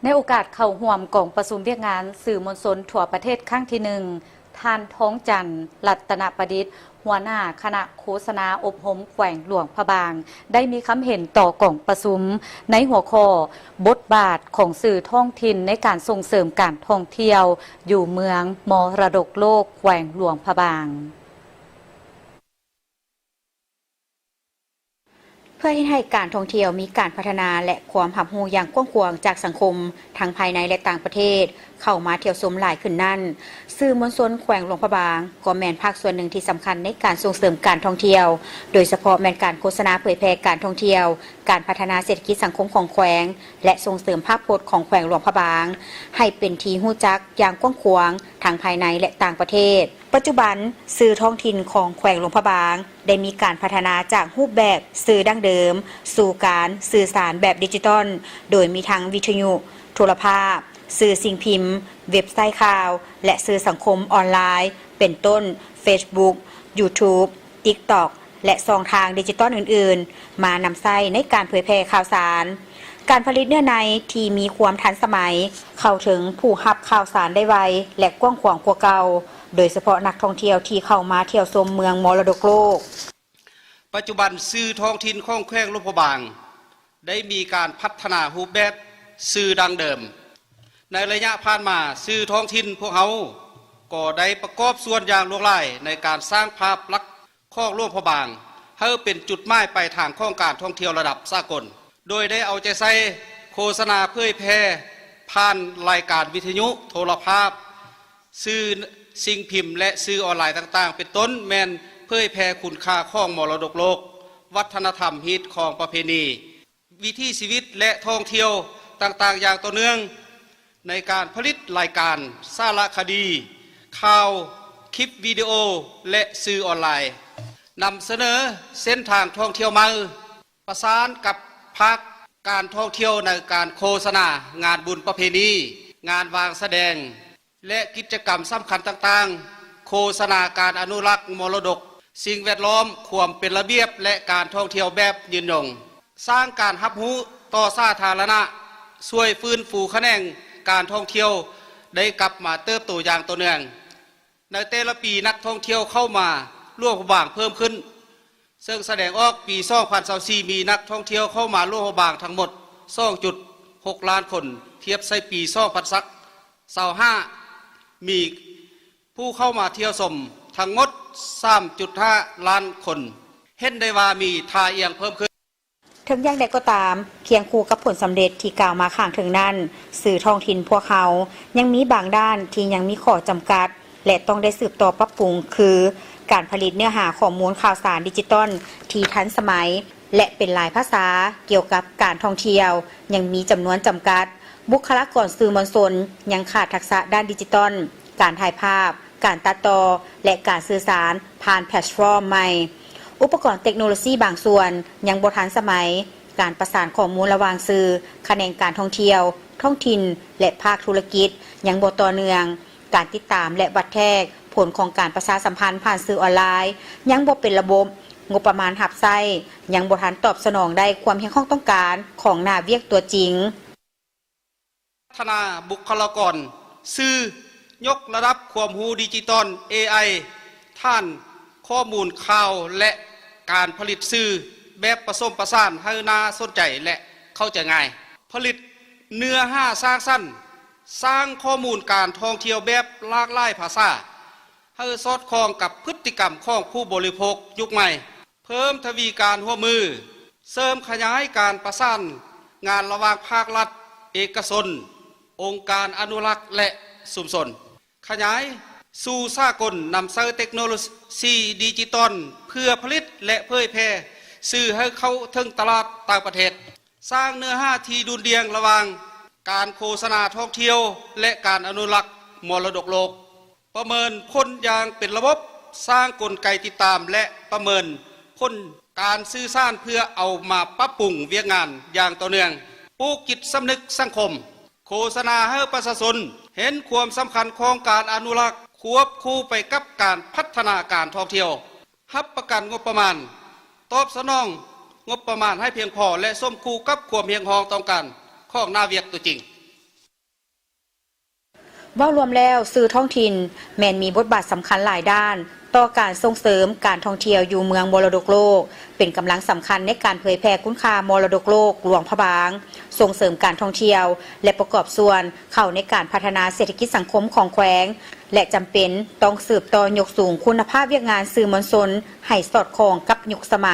ໃນໂອກາດເຂົ້າຮ່ວມກອງປະຊຸມວຽກງານສື່ມວນຊົນທົ່ວປະເທດຄັ້ງທີໜຶ່ງ, ທ່ານ ທອງຈັນ ລັດຕະນະປະດິດ ຫົວໜ້າຄະນະໂຄສະນາອົບຮົມແຂວງຫຼວງພະບາງ ໄດ້ມີຄຳເຫັນຕໍ່ກອງປະຊຸມໃນຫົວຂໍ້ ບົດບາດຂອງສື່ທ້ອງຖິ່ນໃນການສົ່ງເສີມການທ່ອງທ່ຽວຢູ່ເມືອງມໍລະດົກໂລກແຂວງຫຼວງພະບາງ. ເພື່ອເຮັດໃຫ້ການທ່ອງທ່ຽວມີການພັດທະນາ ແລະ ຄວາມຮັບຮູ້ຢ່າງກວ້າງຂວາງຈາກສັງຄົມ ທັງພາຍໃນ ແລະ ຕ່າງປະເທດ ເຂົ້າມາທ່ຽວຊົມຫຼາຍຂຶ້ນນັ້ນ, ສື່ມວນຊົນແຂວງຫຼວງພະບາງ ກໍແມ່ນພາກສ່ວນໜຶ່ງທີ່ສຳຄັນໃນການສົ່ງເສີມການທ່ອງທ່ຽວ, ໂດຍສະເພາະແມ່ນການໂຄສະນາເຜີຍແຜ່ການທ່ອງທ່ຽວ, ການພັດທະນາເສດຖະກິດສັງຄົມຂອງແຂວງ ແລະ ສົ່ງເສີມພາບພົດຂອງແຂວງຫຼວງພະບາງ ໃຫ້ເປັນທີ່ຮູ້ຈັກຢ່າງກວ້າງຂວາງ ທັງພາຍໃນ ແລະ ຕ່າງປະເທດ. ປັດຈຸບັນ, ສື່ທ້ອງຖິ່ນຂອງແຂວງຫຼວງພະບາງ ໄດ້ມີການພັດທະນາຈາກຮູບແບບສື່ດັ້ງເດີມ ສູ່ການສື່ສານແບບດິຈິຕອນ, ໂດຍມີທັງວິທະຍຸ, ໂທລະພາບ, ສື່ສິ່ງພິມ, ເວັບໄຊຂ່າວ ແລະ ສື່ສັງຄົມອອນລາຍ ເປັນຕົ້ນ ເຟສບຸກ, ຢູທູບ, ຕິກຕັອກ ແລະ ຊ່ອງທາງດິຈິຕອນອື່ນໆ ມານຳໃຊ້ໃນການເຜີຍແຜ່ຂ່າວສານ. ການຜະລິດເນື້ອໃນທີ່ມີຄວາມທັນສະໄໝ ເຂົ້າເຖິງຜູ້ຮັບຂ່າວສານໄດ້ໄວ ແລະ ກວ້າງຂວາງກວ່າເກົ່າ, ໂດຍສະເພາະນັກທ່ອງທ່ຽວທີ່ເຂົ້າມາທ່ຽວຊົມເມືອງມໍລະດົກໂລກ. ປັດຈຸບັນ, ສື່ທ້ອງຖິ່ນຂອງແຂວງຫຼວງພະບາງ ໄດ້ມີການພັດທະນາຮູບແບບສື່ດັ້ງເດີມ. ໃນໄລຍະຜ່ານມາ, ສື່ທ້ອງຖິ່ນພວກເຮົາກໍໄດ້ປະກອບສ່ວນຢ່າງຫຼວງຫຼາຍໃນການສ້າງພາບລັກຂອງຫຼວງພະບາງ ໃຫ້ເປັນຈຸດໝາຍປາຍທາງຂອງການທ່ອງທ່ຽວລະດັບສາກົນ, ໂດຍໄດ້ເອົາໃຈໃສ່ໂຄສະນາເຜີຍແຜ່ຜ່ານລາຍການວິທະຍຸ, ໂທລະພາບ, ສື່ສິ່ງພິມ ແລະ ສື່ອອນລາຍຕ່າງໆ ເປັນຕົ້ນແມ່ນເຜີຍແຜ່ຄຸນຄ່າຂອງມໍລະດົກໂລກ, ວັດທະນະທຳ, ຮີດຄອງ, ປະເພນີ, ວິຖີຊີວິດ ແລະ ທ່ອງທ່ຽວຕ່າງໆ ຢ່າງຕໍ່ເນື່ອງ ໃນການຜະລິດລາຍການສາລະຄະດີ, ຂ່າວ, ຄລິບວິດີໂອ ແລະ ສື່ອອນລາຍ, ນຳສະເໜີເສັ້ນທາງທ່ອງທ່ຽວໃໝ່, ປະສານກັບພາກການທ່ອງທ່ຽວໃນການໂຄສະນາງານບຸນປະເພນີ, ງານວາງສະແດງ ແລະ ກິດຈະກຳສຳຄັນຕ່າງໆ, ໂຄສະນາການອະນຸລັກມໍລະດົກສິ່ງແວດລ້ອມ, ຄວາມເປັນລະບຽບ ແລະ ການທ່ອງທ່ຽວແບບຍືນຍົງ, ສ້າງການຮັບຮູ້ຕໍ່ສາທາລະນະ, ຊ່ວຍຟື້ນຟູຂະແໜງການທ່ອງທ່ຽວໄດ້ກັບມາເຕີບໂຕຢ່າງຕໍ່ເນື່ອງ. ໃນແຕ່ລະປີ, ນັກທ່ອງທ່ຽວເຂົ້າມາຫຼວງພະບາງເພີ່ມຂຶ້ນ, ເຊິ່ງສະແດງອອກປີສອງພັນຊາວສີ່ ມີນັກທ່ອງທ່ຽວເຂົ້າມາຫຼວງພະບາງທັງໝົດສອງຈຸດຫົກລ້ານຄົນ, ທຽບໃສ່ປີສອງພັນຊາວຫ້າ ມີຜູ້ເຂົ້າມາທ່ຽວຊົມທັງໝົດສາມຈຸດຫ້າລ້ານຄົນ, ເຫັນໄດ້ວ່າມີທ່າອ່ຽງເພີ່ມຂຶ້ນ. ເຖິງຢ່າງໃດກໍຕາມ, ຄຽງຄູ່ກັບຜົນສຳເລັດທີ່ກ່າວມາຂ້າງເທິງນັ້ນ, ສື່ທ້ອງຖິ່ນພວກເຮົາຍັງມີບາງດ້ານທີ່ຍັງມີຂໍ້ຈຳກັດ ແລະ ຕ້ອງໄດ້ສືບຕໍ່ປັບປຸງ ຄື ການຜະລິດເນື້ອຫາຂໍ້ມູນຂ່າວສານດິຈິຕອນທີ່ທັນສະໄໝ ແລະ ເປັນຫຼາຍພາສາ ກ່ຽວກັບການທ່ອງທ່ຽວຍັງມີຈຳນວນຈຳກັດ, ບຸກຄະລາກອນສື່ມວນຊົນຍັງຂາດທັກສະດ້ານດິຈິຕອນ, ການຖ່າຍພາບ, ການຕັດຕໍ່ ແລະ ການສື່ສານຜ່ານແພລດຟອມໃໝ່. ອຸປະກອນເຕັກໂນໂລຊີບາງສ່ວນຍັງບໍ່ທັນສະໄໝ, ການປະສານຂໍ້ມູນລະຫວ່າງສື່, ຂະແໜງການທ່ອງທ່ຽວທ້ອງຖິ່ນ ແລະ ພາກທຸລະກິດຍັງບໍ່ຕໍ່ເນື່ອງ, ການຕິດຕາມ ແລະ ວັດແທກຜົນຂອງການປະຊາສຳພັນຜ່ານສື່ອອນລາຍຍັງບໍ່ເປັນລະບົບ, ງົບປະມານຮັບໃຊ້ຍັງບໍ່ທັນຕອບສະໜອງໄດ້ຄວາມຮຽກຮ້ອງຕ້ອງການຂອງໜ້າວຽກຕົວຈິງ. ພັດທະນາບຸກຄະລາກອນສື່, ຍົກລະດັບຄວາມຮູ້ດິຈິຕອນ, ເອໄອ, ຖານຂໍ້ມູນຂ່າວ ແລະ ການຜະລິດສື່ແບບປະສົມປະສານໃຫ້ໜ້າສົນໃຈ ແລະ ເຂົ້າໃຈງ່າຍ, ຜະລິດເນື້ອຫາສ້າງສັນ, ສ້າງຂໍ້ມູນການທ່ອງທ່ຽວແບບຫຼາກຫຼາຍພາສາ ໃຫ້ສອດຄ່ອງກັບພຶດຕິກຳຂອງຜູ້ບໍລິໂພກຍຸກໃໝ່, ເພີ່ມທະວີການຮ່ວມມື, ເສີມຂະຫຍາຍການປະສານງານລະຫວ່າງພາກລັດ, ເອກະຊົນ, ອົງການອະນຸລັກ ແລະ ຊຸມຊົນ, ຂະຫຍາຍສູ່ສາກົນ, ນຳໃຊ້ເຕັກໂນໂລຊີດິຈິຕອນເພື່ອຜະລິດ ແລະ ເຜີຍແຜ່ສື່ໃຫ້ເຂົ້າເຖິງຕະຫຼາດຕ່າງປະເທດ, ສ້າງເນື້ອຫາທີ່ດຸ່ນດ່ຽງລະຫວ່າງການໂຄສະນາທ່ອງທ່ຽວ ແລະ ການອະນຸລັກມໍລະດົກໂລກ. ປະເມີນຜົນຢ່າງເປັນລະບົບ, ສ້າງກົນໄກຕິດຕາມ ແລະ ປະເມີນຜົນການສື່ສານເພື່ອເອົາມາປັບປຸງວຽກງານຢ່າງຕໍ່ເນື່ອງ, ປູກຈິດສຳນຶກສັງຄົມ, ໂຄສະນາໃຫ້ປະຊາຊົນເຫັນຄວາມສຳຄັນຂອງການອະນຸລັກ ຄວບຄູ່ໄປກັບການພັດທະນາການທ່ອງທ່ຽວ, ຮັບປະກັນງົບປະມານ, ຕອບສະໜອງງົບປະມານໃຫ້ພຽງພໍ ແລະ ສົມຄູ່ກັບຄວາມຮຽກຮ້ອງຕ້ອງການຂອງໜ້າວຽກຕົວຈິງ. ເວົ້າລວມແລ້ວ ສື່ທ້ອງຖິ່ນແມ່ນມີບົດບາດສຳຄັນຫຼາຍດ້ານ ຕໍ່ການສົ່ງເສີມການທ່ອງທ່ຽວຢູ່ເມືອງມໍລະດົກໂລກ, ເປັນກຳລັງສຳຄັນໃນການເຜີຍແຜ່ຄຸນຄ່າມໍລະດົກໂລກຫຼວງພະບາງ, ສົ່ງເສີມການທ່ອງທ່ຽວ ແລະ ປະກອບສ່ວນເຂົ້າໃນການພັດທະນາເສດຖະກິດສັງຄົມຂອງແຂວງ ແລະ ຈຳເປັນຕ້ອງສືບຕໍ່ຍົກສູງຄຸນນະພາບວຽກງານສື່ມວນຊົນໃຫ້ສອດຄ່ອງກັບຍຸກສະໄໝ.